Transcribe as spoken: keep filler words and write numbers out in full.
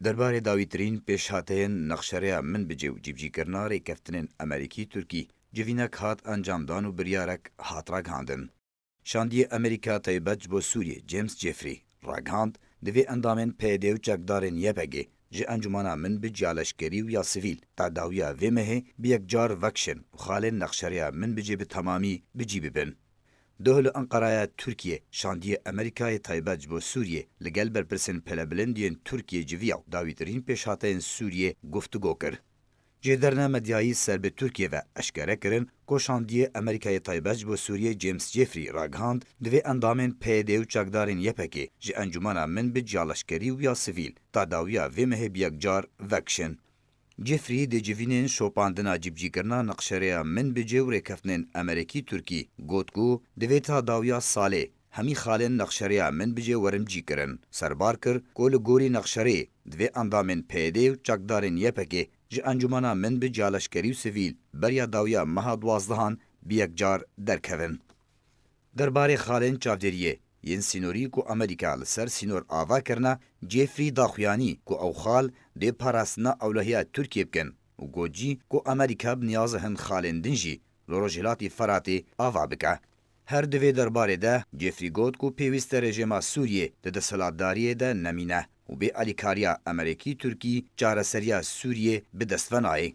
Derbarê dawîtirîn pêşhateyên nexşereya Minbicê û cîbicîkirina rêkeftinên Amerîkî-Tirkî civînek hat encamdan û biryarek hat ragihandin. Şandiyê Amerîka taybet ji bo Sûriyê James Jeffrey ragihand, divê endamên P Y D û çekdarên Y P G ji encûmena Minbic ya leşkerî û ya sivîl ta dawiya vê mehê bi yekcar vekişin û xalên nexşereya Minbicê bi temamî bi cî bibin. Doh li Enqeraya Tirkiyê şandiyê Amerîkayê taybet ji bo Sûriyê li gel berpirsên pelebilind yên Tirkiyê civiya û dawîtirîn pêşhateyên Sûriyê guftûgo kir. Ji derne medyayî ser bi Tirkiyê ve eşkere kirin ku şandiyê Amerîkayê taybet ji bo Sûriyê James Jeffrey ragihand, divê endamên P Y D û çekdarên Y P G ji encûmena Minbic ya leşkerî û ya sivîl ta dawiya vê mehê bi yekcar vekişin. Jeffrey dê civînên şopandina cîbicîkirina nexşereya Minbicê û rêkeftinên Amerîkî-Tirkî got ku divê ta dawiya salê hemî xalên nexşereya Minbicê werin cîkirin. Serbar kir ku li gorî nexşereyê divê endamên P Y D û çekdarên Y P G ji encûmena Minbic ya leşkerî û sivîl beriya dawiya meha duwazdehan bi yekcar derkevin. Derbarê xalên çavdêriyê yên sînorî ku Amerîka li ser sînor ava kirine, Jeffrey daxuyanî ku ew xal dê parastina ewlehiya Tirkiyê bikin û got jî ku Amerîka bi niyaza hin xalên din jî li Rojhilatî Feratê ava bike. Her di vê derbarê de Jeffrey got ku pêwîst e rejêma Sûriyê di desthilatdariyê de nemîne û bê alîkariya Amerîkî-Tirkî çareseriya Sûriyê bi dest ve nayê.